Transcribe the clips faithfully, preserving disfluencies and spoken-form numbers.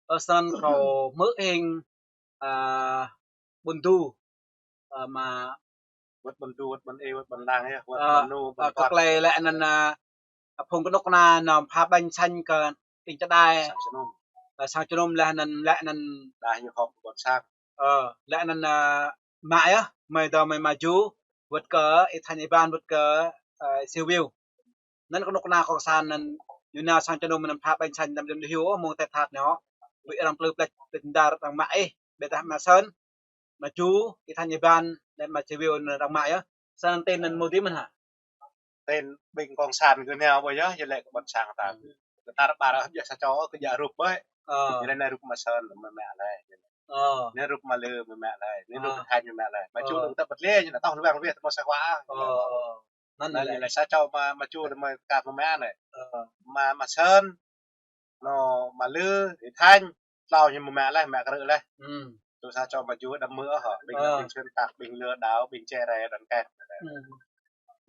Ơ, snăn kâo hmư̆ hing, ơ, ƀuôn Du, ơ, mă wăt ƀuôn Du, wăt ƀuôn Ê, wăt ƀuôn Lang yơh, wăt, ơ, ƀuôn Nu, ƀuôn, ơ, Tuăk. Kơ klei lĕ anăn, ơ, phung kơnuk kơna nao pha ƀañ sanh kơ ƀing čơđai. Sang jơnum. Ơ, sang jơnum lĕ anăn, lĕ anăn. Đa ñu họp ƀôn sang. Ơ, lĕ anăn, ơ, mă yơh, mơi dŏ mơi mă Ju, wăt kơ Y Thanh Y Ban, wăt kơ, ơ, Siu Wiu. Anăn kơnuk kơna cộng sản anăn, ñu nao sang jơnum anăn pha ƀañ sanh đăm djŏ hiu ôh mơ̆ng Tết Tha anai ôh. Ƀing arăng plư plĕč, plĕč dar arăng mă ih, ƀiădah mă Sơn, mă Ju, Y Thanh Y Ban, lĕ mă Siu Wiu anăn arăng mă yơh. Snăn tin anăn mơ̆ dih mơ̆n hă? Tin ƀing cộng sản kơ nao ƀơi yơh, yơh lĕ kơ ƀôn sang ta. Hmm. Kơ tar ƀar yơh sa čô kơ djă rup ƀơi. Ơ. Yơh lĕ anai rup mă Sơn mă mă lĕ. Ơ. Anai rup mă Lư mă mă lĕ. Anai rup, ơ, Thanh mă mă lĕ. Mă Ju, ơ, đơ̆ng ta bật lĕ, ñu nao tŏh luang wih, ta mă sa khua. Ơ. Anăn lĕ, lĕ sa čô mă, mă Ju lĕ mă kah mă mă anai. Ơ. Mă, mă Sơn, nao mă Lư, Y Thanh, tlâo ñu mă mă lĕ, mă krư̆ lĕ. Hmm. Tui sa čô mă Ju đăm mơ̆ ôh hă. Ƀing, ơ, ƀing xuyên tạc, ƀing lừa đảo, ƀing che rè đoàn kết. Hmm.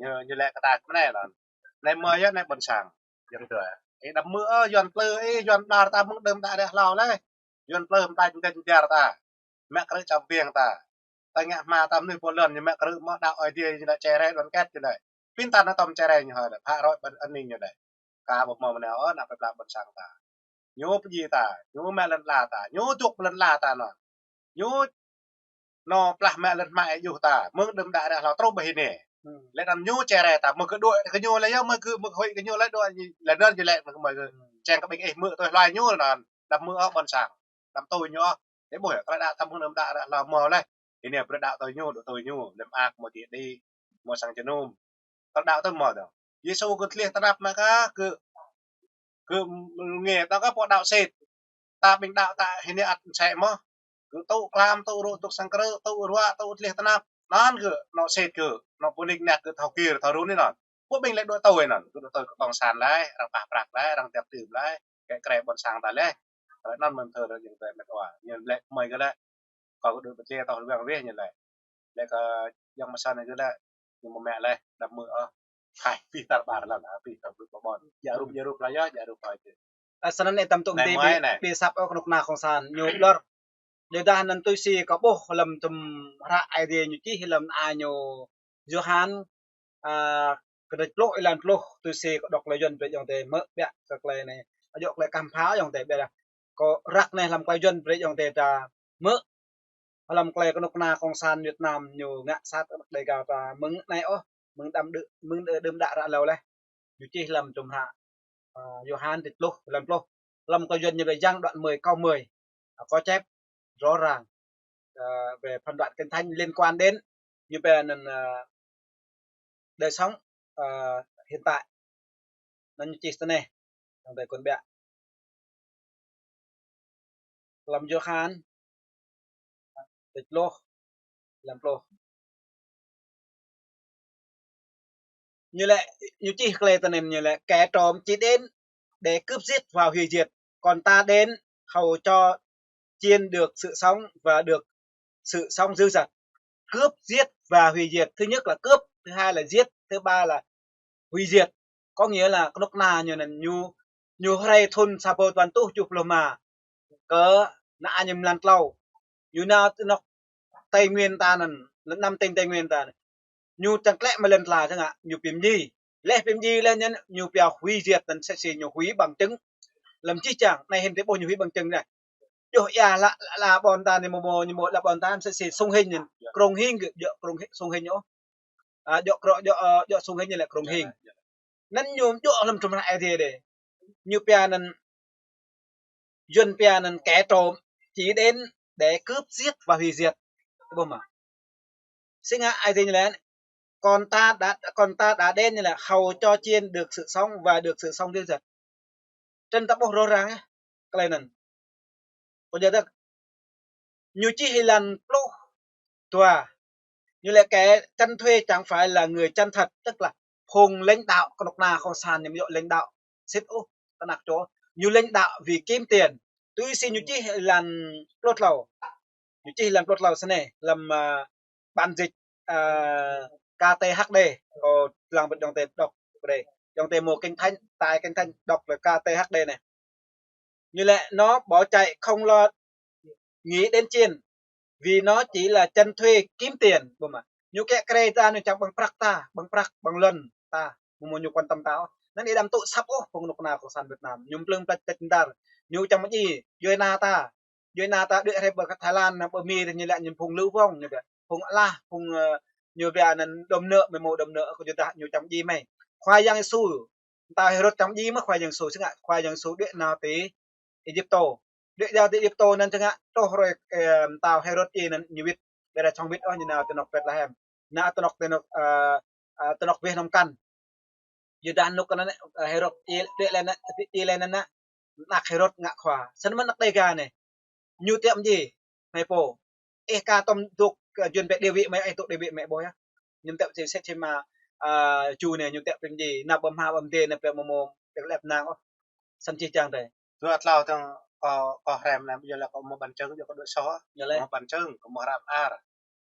Ñu, ñu lĕ kơ ta kơ anai lŏn. Anai mơi yơh anai ƀôn sang. Yang dua. Ih đăm mơ̆ ôh, Yuăn plư, ih Yuăn ƀlŏr ta mơ̆ng đưm đă ră hlâo lĕ. Yuăn plư mơ̆ng ta jing kơ jing jar ta. Mă krư̆ čăm piêng ta. Ta ngă hma ta mơnuih pô lŏn ñu mă krư̆ mơ̆ đăo Aê Diê ñu lĕ che rè đoàn kết ñu lĕ. Pin ta nao tŏm che rè ñu hơi lĕ. Phă roi ƀăn anih ñu lĕ. Ka ƀu hmâo mơnao ôh, ană plei pla ƀôn sang ta. Ñu pơjing ta, ñu mă lŏn ala ta, ñu dŏ ƀơi lŏn ala ta anŭn. Ñu nao plah mă lŏn hma ih juh ta, mơ̆ng đưm đă ră hlâo truh ƀơi anai. Hmm. Lĕ anŭn ñu che rè ta, mơ̆ kơ đuaĭ kơ ñu lĕ yơh, mơ̆ kơ, mơ̆ kơ huĭ kơ ñu lĕ đuaĭ, lĕ anŭn ñu lĕ mơ̆ kơ mơi kơ. Hmm. Čang kơ ƀing ih hmư̆ tui hluai ñu anŭn, đăm mơ̆ ôh ƀôn sang, đăm tui ñu ôh. Ih ƀuh yơh, tơlơi đăo ta mơ̆ng đưm đă ră hlâo hmâo lĕ. Anai brơi đăo tui ñu, đuaĭ tui ñu, lĕ mơak mơ̆ dih đĭ, mơ̆ sang jơnum. Tơlơi đăo tui mơ̆ dơ̆ng. Yêsu kơ tlih tơnap mă kah, kơ, kơ rơngiă ta kơ pô đăo sĭt. Ta ƀing đăo ta hơnai ăt mơsĕ mơ̆. Kơ tŭ klam, tŭ rŭ, tŭ sang krư̆, tŭ ruă, tŭ tlih tơnap. Anŭn kơ, nao sĭt kơ, nao pơnik năk kơ thâo kir, thâo run anŭn. Pô ƀing lĕ đuaĭ tui anŭn, kơ đuaĭ tui kơ cộng sản lĕ, arăng pah prăk lĕ, arăng tiap tim lĕ, kĕ krĕ ƀôn sang ta lĕ. Tơlơi anŭn mơ̆n thơ rơ jing tơlơi mĕt wa, ñu lĕ kơ mơi kơ lĕ. Kâo kơ đuaĭ pơtlaih tŏh luang wih ñu lĕ. Lĕ kơ yang mơsăn ñu lĕ, ñu mă mă lĕ, đăm mơ̆ ôh. Hai, pih tar ƀar lăm, pih tar ƀar ƀôn. Djă rup, djă rup lăm yơh, djă rup hơi. Ơ, snăn anai tăm tŭ anai mơ̆ng mơi dih, anai. Pih sap ôh kơnuk kơna cộng sản, ñu ƀlŏr. Yua dah anăn tui si kâo ƀuh lăm tum hră Aê Diê ñu čih lăm anăn ñu Yôhan, ơ, kơdrêč pluh, êlan pluh, tui si kâo đŏk klei Yuăn brơi ayŏng adei hmư̆ biă kơ klei anai. Ơ, djŏ klei kăm phao ayŏng adei biă dah. Kâo răk anai lăm klei Yuăn brơi ayŏng adei ta hmư̆. Lăm klei kơnuk kơna cộng sản Việt Nam ñu ngă sat kơ Đêga ta mơ̆ng anai ôh, mơ̆ng đưm đă, mơ̆ng đưm đă ră hlâo lĕ. Ñu čih lăm tum hră, ơ, Yôhan kơdrêč pluh, êlan pluh. Lăm klei Yuăn ñu lĕ Giăng đoạn mười câu mười. Ơ, có chép rõ ràng, ơ, về phân đoạn Kinh Thánh liên quan đến ñu pia anăn, ơ, đời sống, ơ, hiện tại. Anăn ñu čih tui anai, ayŏng adei kơnang biă. Lăm Yôhan, kơdrêč pluh, êlan pluh. Ñu lĕ, ñu čih klei tơnăn ñu lĕ, kẻ trộm chỉ đến để cướp giết và hủy diệt, còn ta đến hầu cho chiên được sự sống và được sự sống dư dật. Cướp, giết và hủy diệt. Thứ nhất là cướp, thứ hai là giết, thứ ba là hủy diệt. Có nghĩa là kơnuk kơna ñu anăn ñu, ñu hrơi thŭn sa êbâo dua rơtuh tơjuh pluh êma kơ anăn ñu mlan tlâo. Ñu nao tơ anôk Tây Nguyên ta anăn, năm tỉnh Tây Nguyên ta anăn. Ñu čang tlĕ mơ̆ lŏn ala čang ngă, ñu pơmjing. Leh pơmjing leh anăn ñu pia hủy diệt anăn msĕ si ñu hủy bằng chứng. Lăm jih jang, anai hĭn tơƀuh ñu hủy bằng chứng anai. Yua ia lă, lă, lă ƀôn ta anai mơ̆ mơ̆, ñu mơ̆ lă ƀôn ta msĕ si Sông Hinh anăn. Krông Hinh kơ, djŏ Krông Hinh, Sông Hinh ôh. Ơ, djŏ Krông, djŏ, ơ, djŏ Sông Hinh ñu lĕ Krông Hinh. Anăn ñu djŏ lăm tum hră Aê Diê đê. Ñu pia anăn Yuăn pia anăn kẻ trộm chỉ đến để cướp, giết và hủy diệt. Ƀuh mơ̆? Sĭt ngă Aê Diê ñu lĕ, còn ta đã, còn ta đã đến ñu lĕ hầu cho chiên được sự sống và được sự sống dư dật. Trăn ta ƀuh rŏ răng yơh, klei anăn. Kơ jơ tơ̆k, ñu čih êlan pluh dua. Ñu lĕ kẻ chăn thuê chẳng phải là người chân thật, tức là phung lãnh đạo kơnuk kơna cộng sản ñu mơ̆ djŏ lãnh đạo sĭt ôh, tơnăk čô. Ñu lãnh đạo vì kiếm tiền. Tui si ñu čih êlan pluh tlâo. Ñu čih êlan pluh tlâo snei, lăm, ơ, bản dịch, ơ, K T H D, kâo lăng bĕ ayŏng adei đŏk bĕ. Ayŏng adei mơ̆ Kinh Thánh, tai Kinh Thánh đŏk lĕ K T H D anai. Ñu lĕ nó bỏ chạy không lo nghĩ đến chiến, vì nó chỉ là chân thuê kiếm tiền, ƀu mă. Ñu kĕ krê ta, ñu čang ƀơ̆ng prăk ta, ƀơ̆ng prăk, ƀơ̆ng lŏn ta, ƀu mơ̆ ñu quan tâm ta ôh. Anŭn ih đăm tŭ săp ôh, phung kơnuk kơna cộng sản Việt Nam. Ñu plưng plĕč tĕč dar. Ñu čang mơ̆ djai, djuai ana ta. Djuai ana ta đuaĭ hrĕp ƀơi Thái Lan, ƀơi Mi, ñu lĕ ñu phung lư vong, ñu ƀiă. Phung alah, phung, ơ, ñu ƀiă anŭn đom nơ̆, mơ̆ mơ̆ đom nơ̆, kơ yua dah ñu čang djai mơ̆. Khua Yang Yêsu, pơtao Hêrôd čang djai mơ̆ Khua Yang Yêsu, sĭt ngă Khua Yang Yêsu đuaĭ nao tơ Êjiptô. Đuaĭ nao tơ Êjiptô anŭn sĭt ngă truh hrơi, ơ, pơtao Hêrôd djai anŭn ñu wĭt, ƀiă dah čang wĭt ôh, ñu nao tơ anŏ Betlehem. Nao tơ anŏ, tơ anŏ, ơ, ơ, tơ anŏ weh nŏm kăn. Yua dah anŭn kơ anŭn, ơ, Hêrôd djai, djai lĕ anŭn, djai lĕ anŭn, ană Hêrôd ngă khua. Snăn mơ̆n ană Dêga anai. Ñu tiŏ mơ̆ djai, hmei pô. Ih ka tŏm dŏ kơ juăn pĕ đê wĭ mơ̆, ih dŏ đê wĭ mơ̆ ƀôh yơh. Ñu tiŏ sĭt sĭt sĭt mơ̆, ơ, ču anai, ñu tiŏ pĭm djai, nao ƀơ̆ hma ƀơ̆ mdê anai pĕ mơ̆ mơ̆, tiŏ lĕ pơnang ôh. Snăn čih čang tơ. Dua tlâo tơ̆ng kâo, kâo hrăm anai, yua lĕ kâo mơ̆ ƀan čơ̆ng, yua kâo đuaĭ soh. Yua lĕ. Mơ̆ ƀan čơ̆ng, kâo mơ̆ hră mơar.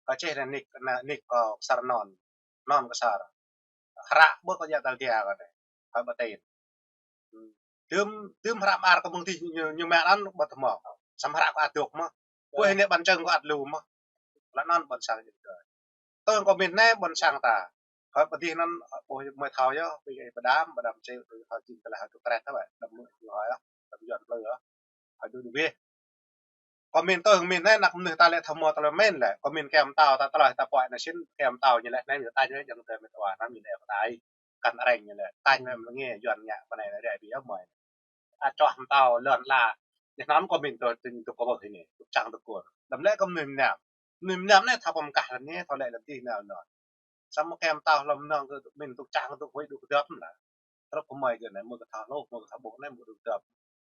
Kâo čih anai nik, anai nik kâo Ksor non. Non Ksor. Hră ƀuh kâo djă tal dia kâo anai. Kâo ƀu tin. Tơm, tơm hră mơar kâo mơ̆ng tih ñu, ñu mă anŭn ƀu tơmŏ. Samơ̆ hră kâo ăt dŏ mơ̆. Ƀuh anai ƀan čơ̆ng kâo ăt lu mơ̆. Lă anŭn ƀôn sang jing tơ. Tơ̆ng kâo mĭn anai ƀôn sang ta. Kâo pơdih anŭn, ƀuh mơi thâo yơh, ƀing ih pơđam, pơđam čê, ƀing ih thâo jing tơlơi hơduk trĕt tơ wĕ, đăm mơ̆ ñu hơi yơh, đăm Yuan plư yơh. Hơi dŭ dŭ weh. Kâo mĭn tơ̆ng mĭn anai, ană mơnuih ta lĕ thâo mơ̆ tơlơi mĭn lĕ. Kâo mĭn kiăng pơtao ta tơlơi ta pơhiăp anai sĭt, kiăng pơtao ñu lĕ anai, ñu ta ñu jing tơ mĭn wa anŭn ñu lĕ pơtai. Kăn arăng ñu lĕ. Ta ñu lĕ mơ̆ng Yuan ngă pơ anai lĕ rai ƀiă mơi. Ăt čoh pơtao lŏn ala. Ñu anŭn kâo mĭn tơ, tơ, tơ kâo ƀuh anai. Tŭ čang tơkual. Đăm lĕ kơ mơnuih mơnam. Mơnuih mơnam anai thâo pơm kah lăm anai, thâo lĕ lăm tih nao nao. Samơ̆ kiăng pơtao hlŏm nong kơ mĭn tŭ čang tŭ huĭ đu kơdŏp mơ̆n lah. Rơ̆p kơ mơi kơ anai, mơ̆ kơ thâo hlôh, mơ̆ kơ thâo ƀuh anai, mơ̆ đu kơdŏp.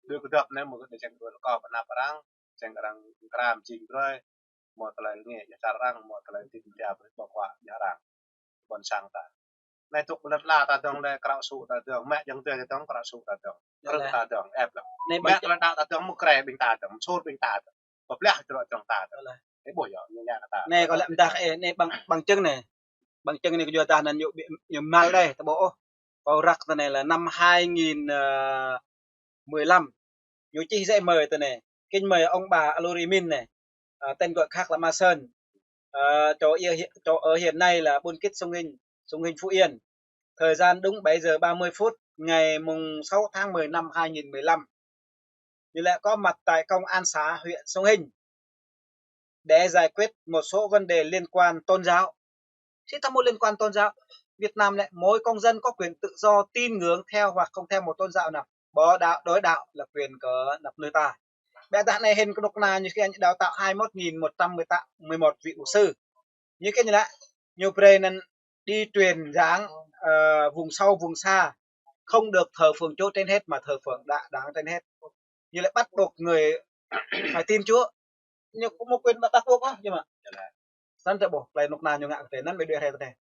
Đu kơdŏp anai, mơ̆ kơ đe čang đuaĭ lŏ kâo pơ anăp arăng, čang arăng kram jing brơi. Mơ̆ tơlơi ngă djă čar arăng, mơ̆ tơlơi tin tia brơi ƀơ̆ kua djă arăng. Ƀôn sang ta. Anai tŭ lŏn ala ta dơ̆ng lĕ, krao su ta dơ̆ng, mă jing tơ ta dơ̆ng, krao su ta dơ̆ng. Yơh. Krơ̆ng lĕ. Ta dơ̆ng, ĕp lĕ. Anai mă ƀang tơlơi đaŏ ta dơ̆ng, mơ̆ krê ƀing ta dơ̆ng, mơ̆ sur ƀing ta dơ̆ng. Pơblah tơlơi dơ̆ng ta dơ̆ng. Yơh lĕ. Ih ƀuh yơh, ñu ngă kơ ta. Anai kâo lĕ mơdah, ơ, anai ƀang, ƀang čơ̆ng anai. Ƀang čơ̆ng anai kơ yua dah anŭn ñu ƀi-, ñu mă đeh, tơ ƀuh ôh. Kâo răk tơ anai lĕ năm hai nghìn, ơ, mười lăm. Ñu čih giấy mời tơ anai. Kính mời ông bà Aluri Min anai. Ờ, tên gọi khác là Ma Sơn. Ờ, chỗ ở hi-, chỗ ở hiện nay là Buôn Kit, Sông Hinh, Sông Hinh, Phú Yên. Thời gian đúng bảy giờ ba mươi phút ngày mùng sáu tháng mười năm hai nghìn mười lăm. Ñu lĕ có mặt tại công an xã huyện Sông Hinh để giải quyết một số vấn đề liên quan tôn giáo. Sĭt thâo mơ̆ liên quan tôn giáo. Việt Nam lĕ, mỗi công dân có quyền tự do tín ngưỡng theo hoặc không theo một tôn giáo nào. Bỏ đạo, đổi đạo là quyền của ană mơnuih ta. Ƀiă dah anai hĭn kơnuk kơna ñu kiăng đào tạo hai mươi mốt nghìn một trăm mười tám, mười một vị mục sư. Ñu kiăng lĕ, ñu brơi anŭn đi truyền giảng, ờ, vùng sâu, vùng xa. Không được thờ phượng Chúa trên hết mà thờ phượng đa-, đảng trên hết. Ñu lĕ bắt buộc người phải tin Chúa. Ñu kơ mơ̆ quyền bắt buộc ôh, yơh mơ̆. Snăn tơ ƀuh, tơlơi kơnuk kơna ñu ngă kơ tơ anŭn ƀu đuaĭ hrĕ tơ anai.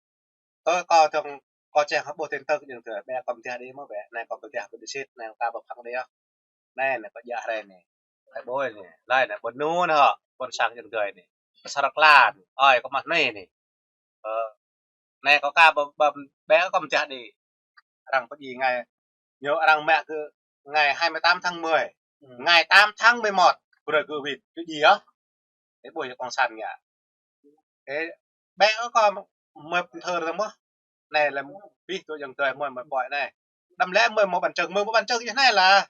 Tơ kâo tơ̆ng, kâo čang hơbôh tin tức jing tơ, ƀiă kâo mơtiah đĭ mơ̆ ƀiă, anai kâo mơtiah ƀu đĭ sĭt, anai kâo ƀu phăng đĭ ôh. Anai, anai kâo djă hrĕ anai. Hai ƀuh anai, laĭ anai, ƀôn nu anai hŏ, ƀôn sang jing tơ anai. Pơsar klan, ơi, kâo mă anai anai. Ơ, anai kâo ka ƀu, ƀu, ƀiă kâo mơtiah đĭ. Arăng pơdjai ngày, ñu arăng mă kơ ngày hai mươi tám tháng mười. Ừ. Ngày tám tháng mười một, brơi kơ wĭt, kơ djai yơh. Ih ƀuh yơh cộng sản ngă. Ơ, ƀiă kâo mơi pơthâo rơmơ̆. Anai lĕ pih tui jing tơ mơi mơi pơhiăp anai. Đăm lĕ mơi mơ̆ ƀan čơ̆ng, mơi mơ̆ ƀan čơ̆ng yơh anai lah.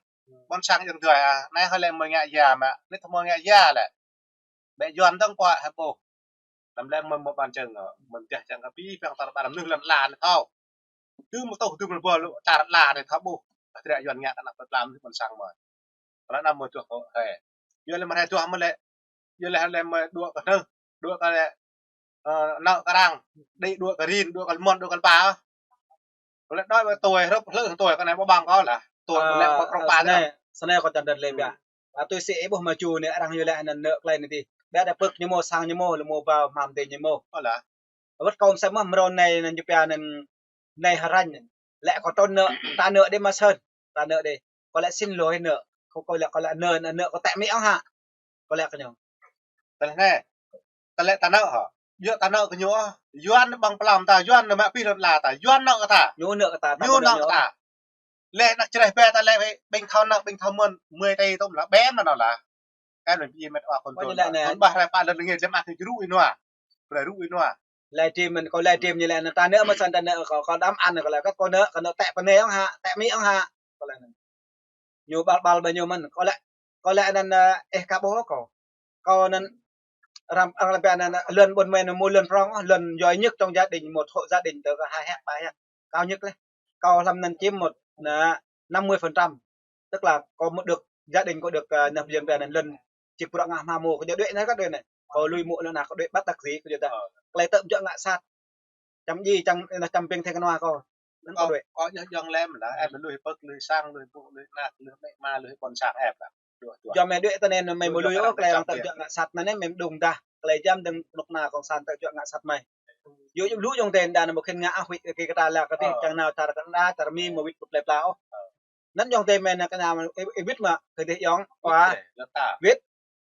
Ƀôn sang jing tơ a, anai hơi lĕ mơi ngă ya mă, anai thâo mơi ngă ya lĕ. Ƀiă Yuan dơ̆ng pơhiăp ƀuh. Đăm lĕ mơi mơ̆ ƀan čơ̆ng, mơi mơtiah čang kơ pih, păng tar ƀar mơnuih lŏn ala anai thâo. Tơm mơtuh, tơm mơbol, čar ala anai thâo ƀuh. Tơdră Yuan ngă kơ ană plơi pla mơnuih ƀôn sang mơi. Tơlơi anŭn mơi tuh kâo hrĕ. Yua lĕ mơi hrĕ tuh mơi lĕ. Yua lĕ lĕ mơi đuaĭ kơ anai. Đuaĭ kơ lĕ, ơ, nao kơ arăng. Đĭ đuaĭ kơ rin, đuaĭ kơ mơ̆n, đuaĭ kơ pa. Kơ lĕ đuaĭ ƀơi tui, hrup hlư tui kơ anai ƀu ƀơ̆ng kâo lah. Tui kơ lĕ ƀu krong pa. Snei, snei kâo čang dơ̆ng lĕ ƀiă. Ơ, tui sĭ ih ƀuh mơ̆ ču anai arăng yua lĕ anŭn nao klei anai dih. Ƀiă dah pơ̆k ñu mơ̆, sang ñu mơ̆, lĕ mơ̆ ƀâo hmam dê ñu mơ̆. Ơ lah. Wơ̆t kâo mơsĕ mơ̆ mrâo anai anŭn ñu pia anŭn anai hơranh. Lĕ kâo trŭn nao, ta nao đĭ Ma Sơn, ta nao đĭ. Kâo lĕ xin lỗi nao. Kâo, kâo lĕ, kâo lĕ nao, nao kâo tĕ mĭ ôh hă. Kâo lĕ kơ ñu. Tơlơi anai, tơlơi ta nao hă. Yua ta nao kơ ñu ôh. Yuan ƀơ̆ng pơlăm ta, Yuan nao mă pih lŏn ala ta, Yuan nao kơ ta. Ñu nao kơ ta, ta ñu nao kơ ta. Lĕ ană čơreh ƀe ta lĕ, ƀing thâo nao, ƀing thâo mơ̆n, mơi tơi tôm lah, ƀe mơ̆n lah. Kan ƀing met wa kon tơ. Kon ƀah rai pă lŏn lĕ ngĕt lĕ mă kơ jru ih nua. Ƀrơi ru ih nua. Lĕ trim mơ̆n, kâo lĕ trim ñu lĕ anŭn ta nao mơ̆n săn ta nao kâo, kâo đăm ăn kâo lĕ kâo nao, kâo nao tĕ pơ anai ŏng hă, tĕ mi ŏng hă. Kâo lĕ anŭn. Ñu ƀal ƀal ƀơi ñu mơ̆n, kâo lĕ, kâo lĕ anŭn, ơ, ih ka ƀuh kâo. Kâo anŭn răm, răm lăm pia anŭn lŏn ƀôn mơi anŭn mơ̆ lŏn prong, lŏn yoi nhất trong gia đình, một hộ gia đình tơ kơ hai héc, ba héc. Cao nhất lĕ. Kâo hlăm anŭn chiếm một, năm mươi phần trăm. Tức là kâo mơ̆ được, gia đình kâo được, ơ, anŭn lŏn pia anŭn lŏn čih bruă ngă hma mơ̆ kâo djơ̆ đuaĭ anai kơ đuaĭ anai. Kâo lui mơ̆ lŏn anai kâo đuaĭ bất đắc dĩ kâo djơ̆ dah. Tơlơi tơ̆ jŏk ngă sat. Čăm ji, čăm, anŭn čăm ping thê kơnua kâo. Anŭn kâo đuaĭ. Kâo djơ̆ jŏng lem lah, em lui pơk, lui sang, lui ƀuh, lui anak, lui mĕ ma, lui ƀôn sang em lah. Djŏ, djŏ. Yua mơi đuaĭ tơ anŭn mơi mơ̆ lui ôh, tơlơi arăng tơ̆ jŏk ngă sat anŭn mơi mơ̆ đung dah. Tơlơi jăm dơ̆ng kơnuk kơna cộng sản tơ̆ jŏk ngă sat mơi. Yua yŭ lu yŏng tơ̆ đa anŭn mơ̆ khĭn ngă ah huĭ kơ kơ ta lah kơ tih čang nao čar kơ đa čar mi mơ̆ wĭt pơk lĕ pla ôh. Anŭn yŏng tơ̆ mơi anŭn kơ anai mơi ih wĭt mă kơ tih yŏng wa wĭt.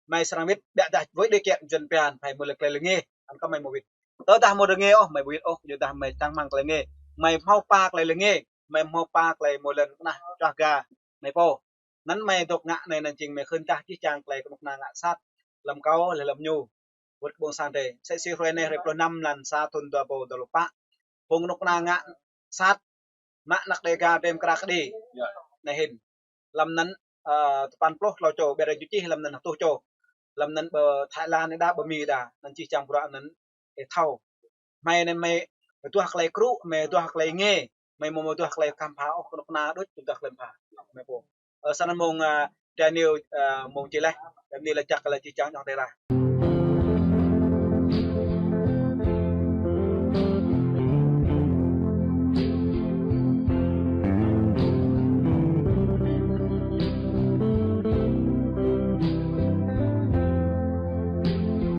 Mơi srăng wĭt ƀiă dah với điều kiện jăn pian phải mơ̆ lĕ tơlơi lêng ngê. Ăn kơ mơi mơ̆ wĭt. Tơdah mơ̆ lêng ngê ôh, mơi mơ̆ wĭt ôh, yua dah mơi čang mơ̆ng tơlơi lêng ngê. Mơi hmâo pa tơlơi lêng ngê, mơi hmâo pa tơlơi mơ̆ lŏn kơnah čoh ga, mơi pô. Anŭn mơi dŏ ngă anai anŭn jing mơi khĭn dah čih čang tơlơi kơnuk kơna ngă sat. Lăm kâo, lĕ lăm ñu. Wơ̆t kơ ƀôn sang tơ̆. Sĕ si hrơi anai hrơi pluh năm blan sa thun dua rơbâo dua pluh pă. Phung kơnuk kơna ngă sat. Mă anak Đêga tơm kra kơđi. Anai hĭn. Lăm anŭn, ơ, tơpăn pluh klâo čô, ƀiă rai čih lăm anŭn hơtuh čô. Lăm anŭn ƀơi Thái Lan đa, ƀơi Mi đa, anŭn čih čang bruă anŭn, ih thâo. Mơi anŭn mơi duah tơlơi krŭ, mơi duah tơlơi ngê, mơi mơ̆ mơ̆ duah tơlơi kham pha ôh, kơnuk kơna đôč duah tơlơi pha. Mơi pô. Ơ, săn mơ̆ng, ơ, Daniel, ơ, mơ̆ng čih leh, Daniel lĕ čăk lĕ čih čang čang tơ̆ lah.